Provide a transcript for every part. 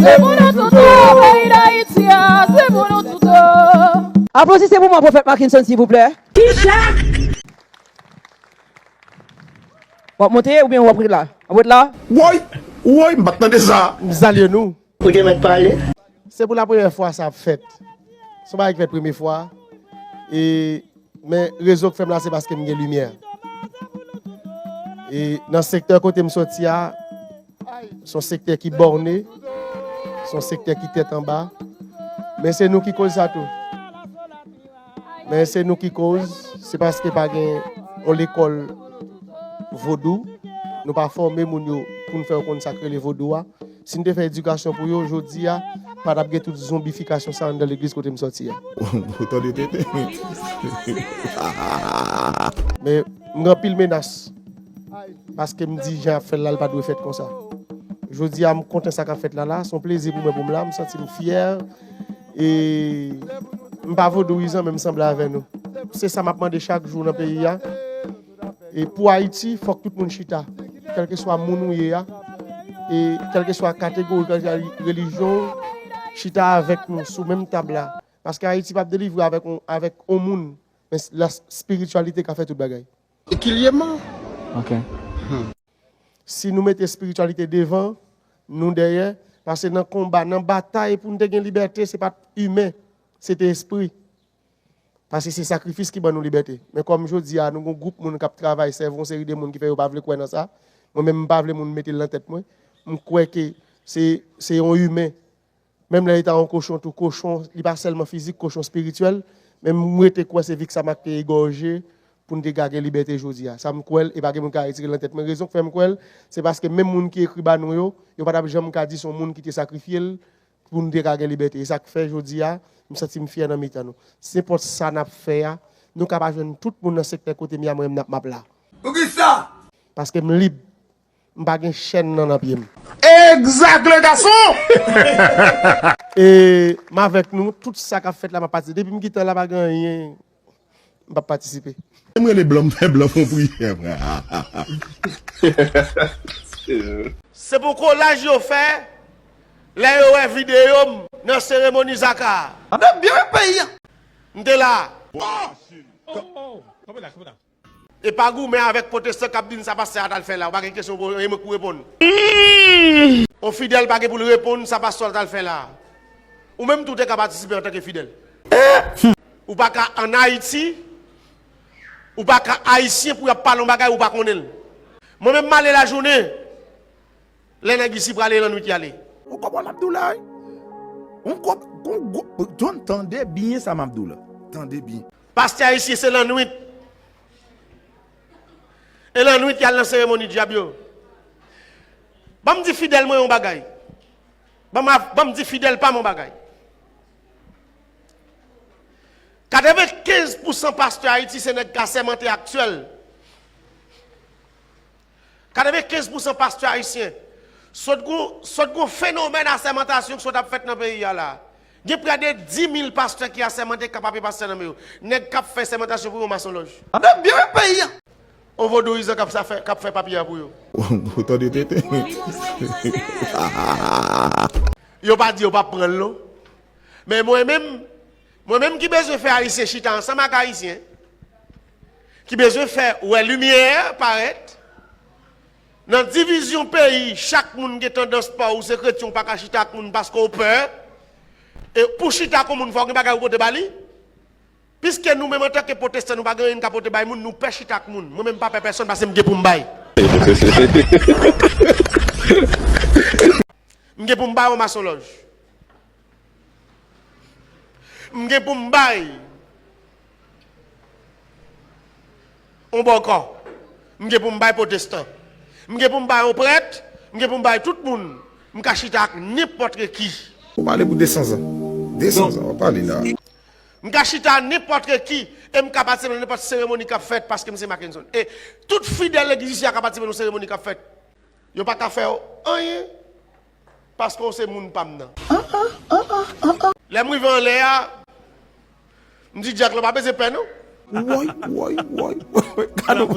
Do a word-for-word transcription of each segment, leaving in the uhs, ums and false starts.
Se pou nou tout, peyi Dayiti a, se pou nou tout. Aplodisez pour moi, Prophète Mackinson, s'il vous plaît. W ap monte oubyen w ap ret la? W ap ret la? Woy! Woy, m pa t tande sa. M salye nou. Ou te mèt pale. Se pou lapremyè fwa sa ap fèt. Se yon bagay ki fèt premye fwa. E, men rezon k fè m la, se paske m gen limyè. E nan sektè kote m soti a, se yon sektè ki bòne, se yon sektè ki tèt anba. Men se nou ki koz sa tou. Men se nou ki koz, se paske pa gen yon lekòl vodou, nou pa fòme moun yo pou n fè yo konn sa k rele vodou a. Si n te fè edikasyon pou yo, jodi a, pa t ap gen tout zonbifikasyon sa anndan legliz kote m soti a. Ou tande tenten. Men m gen anpil menas, paske m di jan y ap fè l la, l pa dwe fèt konsa. Jodi a, m kontan sa k ap fèt la la, se yon plezi pou mwen pou m la, m santi m fyè. E m pa vodouyizan, men m sanble avè nou. Se sa m ap mande chak jou nan peyi a. E pou Ayiti, fòk tout moun chita. Kèlkeswa moun ou ye a, e kèlkeswa kategori, kèlkeswa relijyon ou, chita avèk nou sou menm tab la. Paske Ayiti p ap delivre avèk on, avèk on moun, men la espirityalite ka fè tout bagay. Ekilyeman. Ok. Si nou mete espirityalite devan, nou dèyè, paske nan konba, nan batay pou n te gen libète, se pa t imen, se te espri. Paske se sakrifis ki ban nou libète. Men kòm jodi a, nou gon gwoup moun k ap travay, sèvi yon seri de moun ki fè yo pa vle kwè nan sa. Mwen menm, m pa vle moun mete l nan tèt mwen. M kwè ke se, se yon imen. Menm lè li ta yon kochon tou, kochon, li pa sèlman fizik, kochon espirityèl. Men m rete kwè se Vixama k te egòje pou n te ka gen libète jodi a. Sa m kwè l, e pa gen moun ka retire l nan tèt mwen. Rezon k fè m kwè l, se paske menm moun ki ekri ba nou yo, yo pa t ap janm ka di se yon moun ki te sakrifye l pou n te ka gen libète. E sa k fè jodi a, m santi m fyè nan mitan nou. Nenpòt sa n ap fè a, nou ka pa jwenn tout moun nan sektè kote m ye a, mwen menm n ap, m ap la. Poukisa? Paske m lib. M pa gen chèn nan, nan pye m. Exact, le garçon! E m avèk nou, tout sa k ap fèt la, m ap patisipe. Depi m gentan la, pa gen anyen m p ap patisipe. M rele blan, m fè blan fè yon priyè, frè. Se pou kolaj yo fè lè yo wè videyo m nan seremoni Zaka a. Ap byen peyi a. M te la. E pa goumen avèk pwotestan k ap di n sa pastè a t al fè la. Ou pa gen kesyon pou, e mwen k pou reponn. On fidèl pa gen pou l reponn sa pastè a t al fè la. Ou menm tou te ka patisipe antanke fidèl. Ou pa ka ann Ayiti, ou pa ka ayisyen pou y ap pale yon bagay ou pa konnen l. Mwen menm m ale lajounen, lè nèg isi prale lannwit y ale. Ou konprann m ap di w la, wi. Ou konp-, ou go-, John, tande byen sa m ap di w la. Tande byen. Pastè ayisyen se lannwit. E lannwit y al nan seremoni dyab yo. Ban m di fidèl mwen yon bagay. Ban m, ban m di fidèl pa m yon bagay. Katrevenkenz pousan pastè Ayiti se nèg k asèmante aktyèl. Katrevenkenz pousan pastè ayisyen. Sot gon, sot gon fenomèn asèmantasyon ki sot ap fèt nan peyi a la. Gen prè de dis mil pastè ki asèmante k ap ape pastè nan men yo. Nèg k ap fè sèmantasyon pou yo masonlòj. Ap byen peyi a. On vodouyizan k ap sa fè, k ap fè papye a pou yo. Ou tande tenten. Yo pa di yo p ap pran l non. Men mwen menm, mwen menm ki bezwen fè ayisyen chita ansanm ak ayisyen, ki bezwen fè wè limyè parèt, nan divizyon peyi, chak moun gen tandans pa ou se kretyen, ou pa ka chita ak moun paske ou pè. E pou chita ak yon moun, fò w gen bagay ou pote ba li. Piske nou menm antanke pwotestan, nou pa gen anyen n ka pote bay moun, nou pè chita ak moun. Mwen menm m pa pè pèsonn paske m gen pou m bay. M gen pou m bay yon masonlòj. M gen pou m bay yon bòkò. M gen pou m bay pwotestan. M gen pou m bay yon prèt. M gen pou m bay tout moun. M ka chita ak nenpòt ki. Ou pale pou de san zan. De san zan, w ap pale la. M ka chita nenpòt ki e m ka patisipe nan nenpòt seremoni k ap fèt paske m se Mackenson. E tout fidèl legliz isi a ka patisipe nan seremoni k ap fèt. Yo pa ka fè w anyen paske w se moun pa m nan. Lè m rive anlè a, m di dyak la, w pa bezwen pè non. Woy, woy, woy, woy, woy, gade w.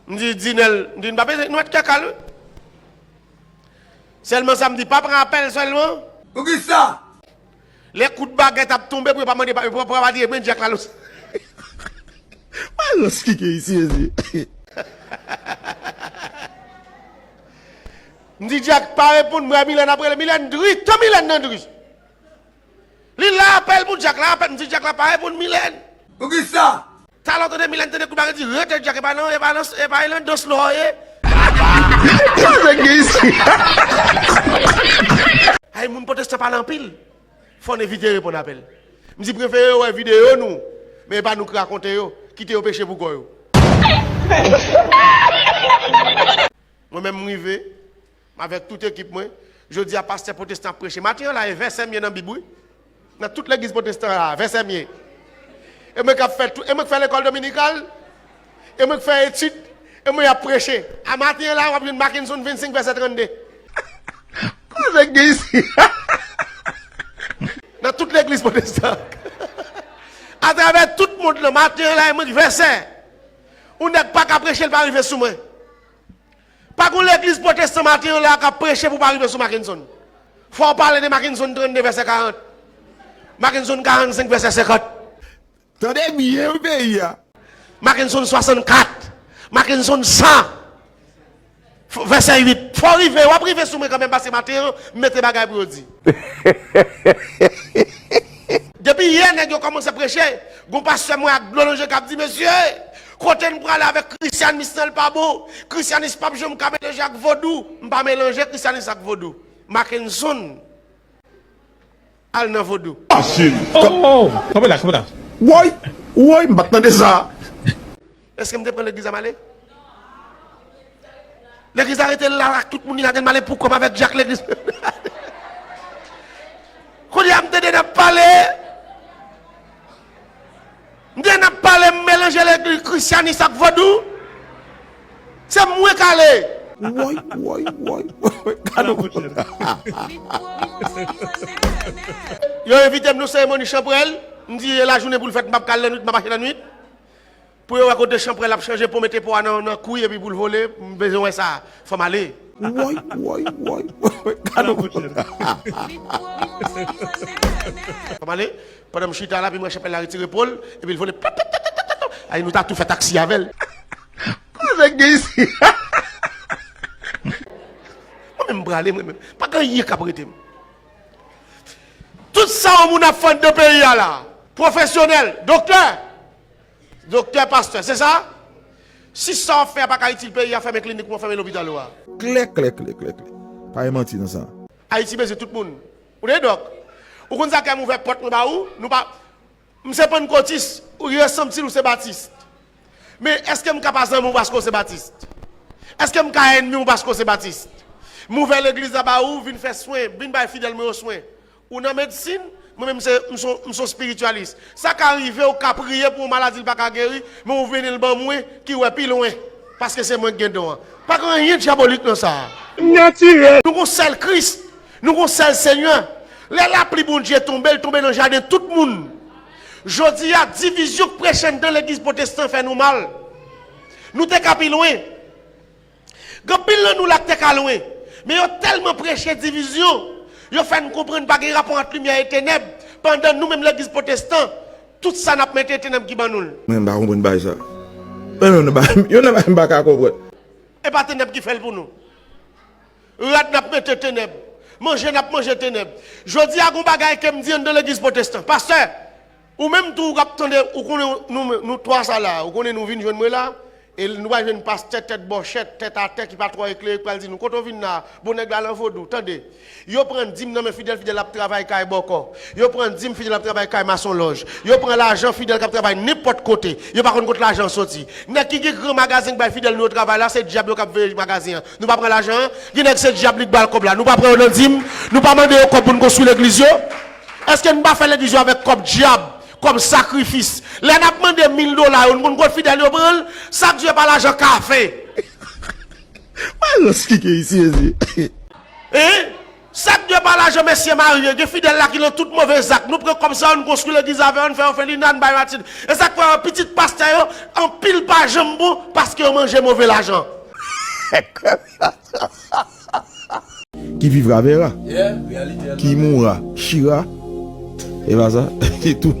M di Dinèl, m di n pa bezwen, nou mèt kè kal wi. Sèlman sa m di, pa pran apèl sèlman. Poukisa? Lè kout bagèt ap tonbe pou yo pa mande, pa, pa, pa di, "Ebyen, dyak la, lòs." Malòs ki gen isi, Jezi. M di, "Dyak, pa reponn mwen, Milèn ap rele." Milèn dri, tan Milèn nan dri. Li la apèl pou dyak la, apèl, m di, "Dyak la, pa reponn Milèn." Poukisa? Talè w tande Milèn tande kout bagèt di, "Rete dyak, e pa nan, e pa nan, e pa nan dans lò ye." Sa gen isi. Ay, moun pwotestan pale anpil. Fò n evite reponn apèl. M di prefere yo wè videyo nou, men e pa nou k rakonte yo. Kite yo peche pou kò yo. Mwen menm m rive, m avèk tout ekip mwen. Jodi a pastè pwotestan ap preche. Maten an la, e vèsè m ye nan Bib wi. Nan tout legliz pwotestan la, vèsè m ye. E mwen k ap fè tout, e mwen k fè lekòl dominikal, e mwen k fè etid, e mwen y ap preche. A maten an la, w ap jwenn Mackenson vennsenk vèsè trannde. Koze k gen isi. Nan tout legliz pwotestan. Atravè tout mond lan, maten an la, e mwen k vèsè. Yon nèg pa ka preche, l pa rive sou mwen. Pa gon legliz pwotestan maten an la k ap preche pou pa rive sou Mackenson. Fò w pale de Mackenson trannde vèsè karant. Mackenson karannsenk vèsè senkant. Tande byen wi peyi a. Mackenson swasannkat. Mackenson san. F-, vèsè uit. Fò w rive, w ap rive sou mwen kanmenm, paske maten an, m mete bagay pou yo di. Depi yè, nèg yo kòmanse preche. Gon pastè mwen ak dlo nan je k ap di, "Mesye, kote n prale avèk krisyanis lan, l pa bon. Krisyanis p ap janm ka melanje ak vodou." M pa melanje krisyanis ak vodou. Mackenson al nan vodou. Asin. Oh, oh, oh. Kanpe la, kanpe la. Woy, woy, m pa t tande sa. Èske m te pran legliz la m ale? Legliz la rete la ak tout moun li lage l m ale pou kò m avèk dyak legliz. Kounye a m tande n ap pale. M tande n ap pale, m melanje legliz, krisyanis ak vodou. Se mwen k ale. Woy, woy, woy, woy, woy. Gade w. Yo envite m nan seremoni chanpwèl. M di e lajounen pou l fèt, m p ap ka al lannwit, m ap achte lannwit. Pou yo wè kote chanpwèl ap chanje, pou mete po a nan, nan kwi epi pou l vole, m bezwen wè sa. Fò m ale. Woy, woy, woy, woy, woy. Gade w. Fò m ale. Pandan m chita la, epi m wè chanpwèl la retire po l, epi l vole. Plap, plap, plap, plap, plap. Ay, nou ta tou fè taksi avè l. Koze k gen isi? Mwen menm m prale, mwen menm. Pa gen anyen k ap rete m. Tout sa yon moun ap fè anndan peyi a la, pwofesyonèl, doktè, doktè, pastè, se sa? Si sa w ap fè a pa ka itil peyi a, fèmen klinik ou an, fèmen lopital ou a. Klè, klè, klè, klè, klè. Pa gen manti nan sa. Ayiti bezwen tout moun. Ou tande dòk? Ou konn sa k fè m ouvè pòt mwen ba ou? Nou pa, m se pannkotis, ou yo santi l ou se batis. Men èske m ka pa zanmi w paske w se batis? Èske m ka ènmi w paske w se batis? M ouvè legliz la ba ou, vin fè swen, vin bay fidèl mwen yo swen. Ou nan medsin, mwen menm se, m se, m se yon espiritialis. Sa ka rive w ka priye pou yon maladi l pa ka geri, men ou vini l ban mwen ki wè pi lwen, paske se mwen k gen don an. Pa gen anyen dyabolik nan sa. Natirèl. Nou gon sèl Kris, nou gon sèl Senyè. Lè lapli Bondye tonbe, l tonbe nan jaden tout moun. Jodi a, divizyon k preche anndan legliz pwotestan fè nou mal. Nou te ka pi lwen. Gen anpil nan nou la k te ka lwen, men yo tèlman preche divizyon, yo fè n konprann pa gen rapò ant limyè e tenèb, pandan nou menm legliz pwotestan, tout sa n ap mete e tenèb ki ban nou l. Mwen m pa konprann bagay sa. Mwen menm nan bagay, youn nan bagay m pa ka konprann. E pa tenèb ki fè l pou nou. Rad n ap mete tenèb. Manje n ap manje tenèb. Jodi a gon bagay ke m di anndan legliz pwotestan. Pastè, ou menm tou ou k ap tande, ou konnen nou, nou twa sa la, ou konnen nou vin jwenn mwen la, e nou pral jwenn pastè tèt bòchèt, tèt atè ki pa twò eklere k pral di nou, "Kote w vin la? Bon nèg la nan vodou, tande." Yo pran dim nan men fidèl, fidèl ap travay kay bòkò. Yo pran dim, fidèl ap travay kay masonlòj. Yo pran lajan fidèl k ap travay nenpòt kote. Yo pa konn kot lajan an soti. Nèg ki gen gran magazen k bay fidèl nou yo travay la, se dyab yo k ap veye magazen an. Nou pa pran lajan an? Gen nèg se dyab li k ba l kòb la. Nou pa pran yo nan dim? Nou pa mande yo kòb pou n konstwi legliz yo? Èske n pa fè legliz yo avèk kòb dyab, kòb sakrifis? Lè n ap mande mil dola yo, n konn kot fidèl yo pran l? Sa k dwe pa lajan kafe. Malòs ki gen isi, Jezi. Hein? Sa k dwe pa lajan mesye marye, gen fidèl la ki nan tout move zak. Nou pran kòb sa yo, n konstwi legliz avè yo, n fè yo felina, n bay matin. E sa k fè yo pitit pastè yo, anpil pa janm bon, paske yo manje move lajan. Qui vivra verra. Yeah, reality. Qui mourra chira. E pa sa? Se tou.